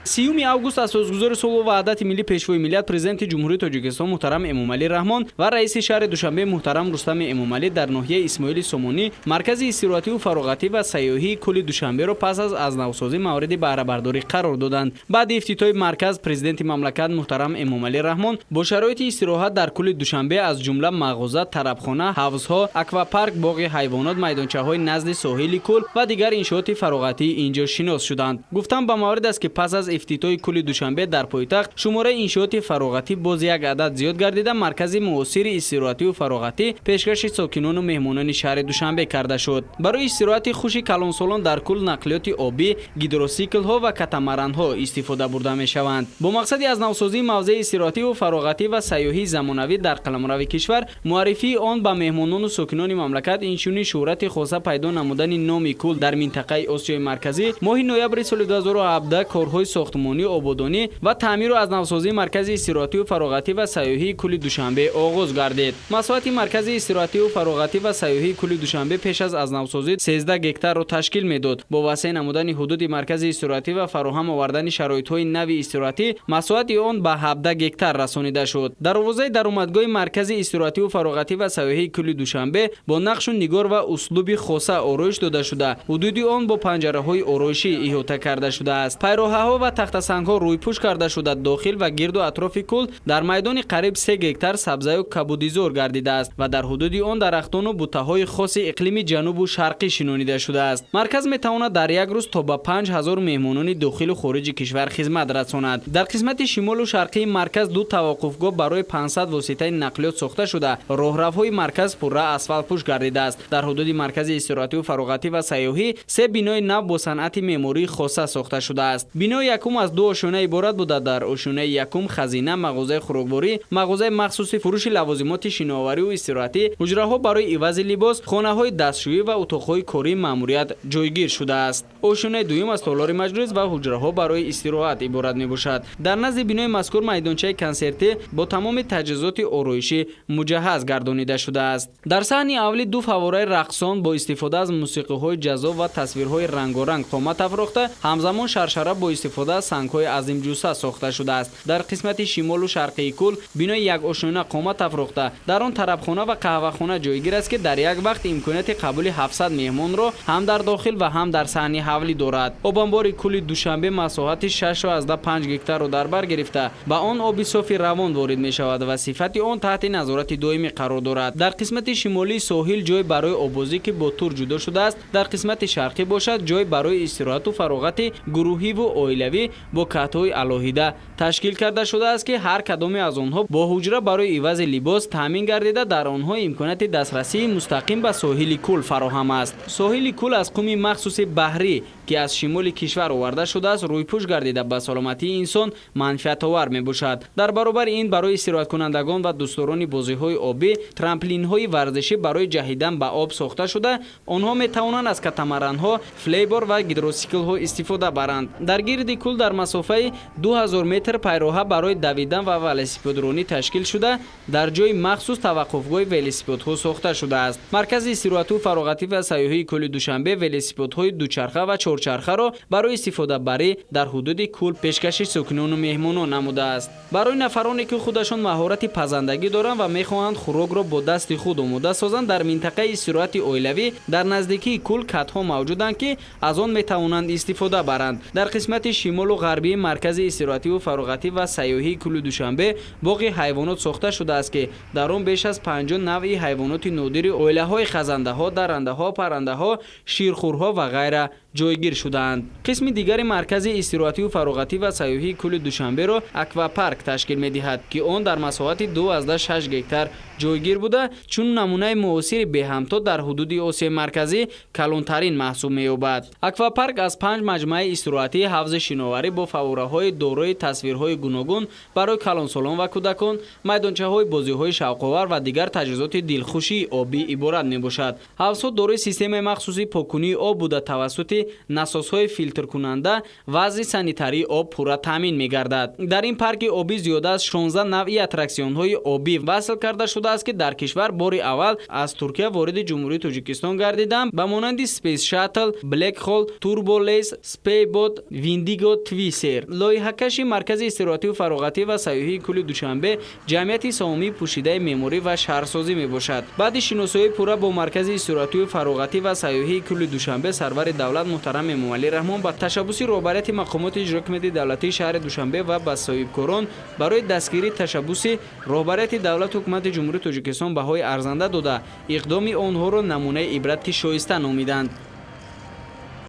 30 август асосгузори сулҳу ваҳдати миллӣ, Пешвои миллат, Президенти Ҷумҳурии Тоҷикистон муҳтарам Эмомалӣ Раҳмон ва раиси шаҳри Душанбе муҳтарам Рустами Эмомалӣ дар ноҳияи Исмоили Сомонӣ маркази истироҳативу фароғатӣ ва сайёҳии кӯли Душанберо пас аз навсозӣ мавриди баҳрабардорӣ қарор доданд. Баъди ифтитоҳи марказ президенти мамлакат муҳтарам Эмомалӣ Раҳмон бо шароити истироҳат дар кӯли Душанбе, аз ҷумла мағоза, тарабхона, ҳавзҳо, аквапарк, боғи ҳайвонот, майдончаҳои назди соҳили кӯл ва дигар иншооти фароғатии инҷо шинос шуданд. Гуфтан ба маврид аст, ки пас аз ифтитоҳи кӯли Душанбе дар пойтахт шумораи иншооти фароғатӣ боз як адад зиёд гардида, маркази муосири истироҳативу фароғатӣ пешкаши сокинону меҳмонони шаҳри Душанбе карда шуд. Барои истироҳати хуши калонсолон дар кӯл нақлиёти обӣ, гидросиклҳо ва катамаранҳо истифода бурда мешаванд. Бо мақсади аз навсозии мавзеи истироҳативу фароғатӣ ва сайёҳии замонавӣ дар қаламрави кишвар, муаррифии он ба меҳмонону сокинони мамлакат, инчунин шӯҳрати хоса пайдо намудани номи кӯл дар минтақаи Осиёи Марказӣ, моҳи ноябри соли 2017 корҳои сохтмонӣ, ободонӣ ва таъмиру аз навсозии маркази истироҳативу фароғатӣ ва сайёҳии кӯли Душанбе оғоз гардид. Масоҳати маркази истироҳативу фароғатӣ ва сайёҳии кӯли Душанбе пеш аз навсозӣ 13 гектарро ташкил медод. Бо васеъ намудани ҳудуди маркази истироҳатӣ ва фароҳам овардани шароитҳои нави истироҳатӣ масоҳати он ба 17 гектар расонида шуд. Дарвозаи даромадгоҳи маркази истироҳативу фароғатӣ ва сайёҳии кӯли Душанбе бо нақшу нигор ва услуби хоса ороиш дода шуда, ҳудуди он бо панҷараҳои ороишӣ иҳота карда шудааст. Пайроҳаҳо ва тахтасангҳо рӯйпӯш карда шуда, дохил ва гирду атрофи кӯл дар майдони қариб 3 гектар сабзаю кабудизор гардидааст ва дар ҳудуди он дарахтону бутаҳои хоси иқлими ҷанубу шарқӣ шинонида шудааст. Марказ метавонад дар як рӯз то ба 5000 меҳмонони дохилу хориҷи кишвар хизмат расонад. Дар қисмати шимолу шарқии марказ ду таваққуфгоҳ барои 500 воситаи нақлиёт сохта шуда, роҳравҳои марказ пурра асфалтпӯш гардидааст. Дар ҳудуди маркази истироҳативу фароғатӣ ва сайёҳӣ се бинои нав бо санъати меъмории хоса сохта шудааст. Бинои якум аз ду ошёна иборат буда, дар ошёнаи якум хазина, мағозаи хӯрокворӣ, мағозаи махсуси фурӯши лавозимоти шиноварию истироҳатӣ, ҳуҷраҳо барои ивази либос, хонаҳои дастшӯӣ ва утоқҳои кории маъмурият ҷойгир шудааст. Ошёнаи дуюм аз толори маҷлис ва ҳуҷраҳо барои истироҳат иборат мебошад. Дар назди бинои мазкур майдончаи консертӣ бо тамоми таҷҳизоти ороишӣ муҷаҳҳаз гардонида шудааст. Дар саҳни аввали ду фаввораи рақсон бо истифода аз мусиқиҳои ҷаззоб ва тасвирҳои рангоранг қомат афрохта, ҳамзамон шаршара бо истифода аз сангҳои азимҷусса сохта шудааст. Дар қисмати шимолу шарқии кӯл бинои як ошёна қомат афрохта, дар он тарабхона ва қаҳвахона ҷойгир аст, ки дар як вақт имконияти қабули 700 меҳмонро ҳам дар дохил ва ҳам дар саҳни ҳавлӣ дорад. Обанбори кӯли Душанбе масоҳати 6,5 гектарро дар бар гирифта, ба он оби софи равон ворид мешавад ва сифати он таҳти назорати доимӣ қарор дорад. Дар қисмати шимолии соҳил ҷой барои оббозӣ, ки бо тур ҷудо шудааст, дар қисмати шарқӣ бошад ҷой барои истироҳату фароғати гурӯҳиву оилавӣ бо катҳои алоҳида ташкил карда шудааст, ки ҳар кадоме аз онҳо бо ҳуҷра барои ивази либос таъмин гардида, дар онҳо имконияти дастрасии мустақим ба соҳили кӯл фароҳам аст. Соҳили кӯл аз қуми махсуси баҳрӣ, ки аз шимоли кишвар оварда шудааст, рӯйпӯш гардида, ба саломатии инсон манфиатовар мебошад. Дар баробари ин барои истироҳаткунандагон ва дӯстдорони бозиҳои обӣ трамплинҳои варзишӣ барои ҷаҳидан ба об сохта шуда, онҳо метавонанд аз катамаранҳо, флейбор ва гидросиклҳо истифода баранд. Дар гирди кӯл дар масофаи 2000 метр пайроҳа барои давидан ва велосипедронӣ ташкил шуда, дар ҷои махсус таваққуфгоҳи велосипедҳо сохта шудааст. Маркази истироҳату фароғатӣ ва сайёҳии кӯли Душанбе велосипедҳои дучарха ва чорчархаро барои истифодабарӣ дар ҳудуди кӯл пешкаши сокинону меҳмонон намудааст. Барои нафароне, ки худашон маҳорати пазандагӣ доранд ва мехоҳанд хӯрокро бо дасти худ омода созанд, дар минтақаи истироҳати оилавӣ дар наздикии кӯл катҳо мавҷуданд, ки аз он метавонанд истифода баранд. Дар қисмати шимолу ғарбии маркази истироҳативу фароғатӣ ва сайёҳии кӯли Душанбе боғи ҳайвонот сохта шудааст, ки дар он беш аз 50 навъи ҳайвоноти нодири оилаҳои хазандаҳо, дарандаҳо, паррандаҳо, ширхӯрҳо ва ғайра ҷойгир шудаанд. Қисми дигари маркази истироҳативу фароғатӣ ва сайёҳии кӯли Душанберо аквапарк ташкил медиҳад, ки он дар масоҳати 2,6 гектар ҷойгир буда, чун намунаи муосири беҳамто дар ҳудуди Осиёи Марказӣ калонтарин маҳсуб меёбад. Аквапарк аз 5 маҷмӯаи истироҳатӣ, ҳавзи шиноварӣ бо фаввораҳои дорои тасвирҳои гуногун барои калонсолон ва кӯдакон, майдончаҳои бозиҳои шавқовар ва дигар таҷҳизоти дилхушии обӣ иборат мебошад. Ҳавзҳо дорои системаи махсуси поккунии об буда, тавассути насосҳои филтркунанда вазъи санитарии об пурра таъмин мегардад. Дар ин парки обӣ зиёда аз 16 навъи аттраксионҳои обӣ васл карда шудааст. маҳсулотест, ки дар кишвар бори аввал аз Туркия вориди Ҷумҳурии Тоҷикистон гардиданд, ба монанди Space Shuttle, Black Hole, Turbo Lace, Speedboat, Windigo, Twister. Лоиҳакаши маркази истироҳатию фароғатӣ ва сайёҳии кӯли Душанбе ҷамъияти саҳомии пӯшидаи меъморӣ ва шаҳрсозӣ мебошад. Баъди шиносоии пурра бо маркази истироҳатию фароғатӣ ва сайёҳии кӯли Душанбе, сарвари давлат муҳтарам Эмомалӣ Раҳмон ба ташаббуси роҳбарияти мақомоти иҷроии ҳокимияти давлатии шаҳри Душанбе ва ба соҳибкорон барои дастгирии ташаббуси роҳбарияти давлату ҳукумати Ҷумҳурии Тоҷикистон баҳои арзанда дода, иқдоми онҳоро намунаи ибрати шоиста номиданд.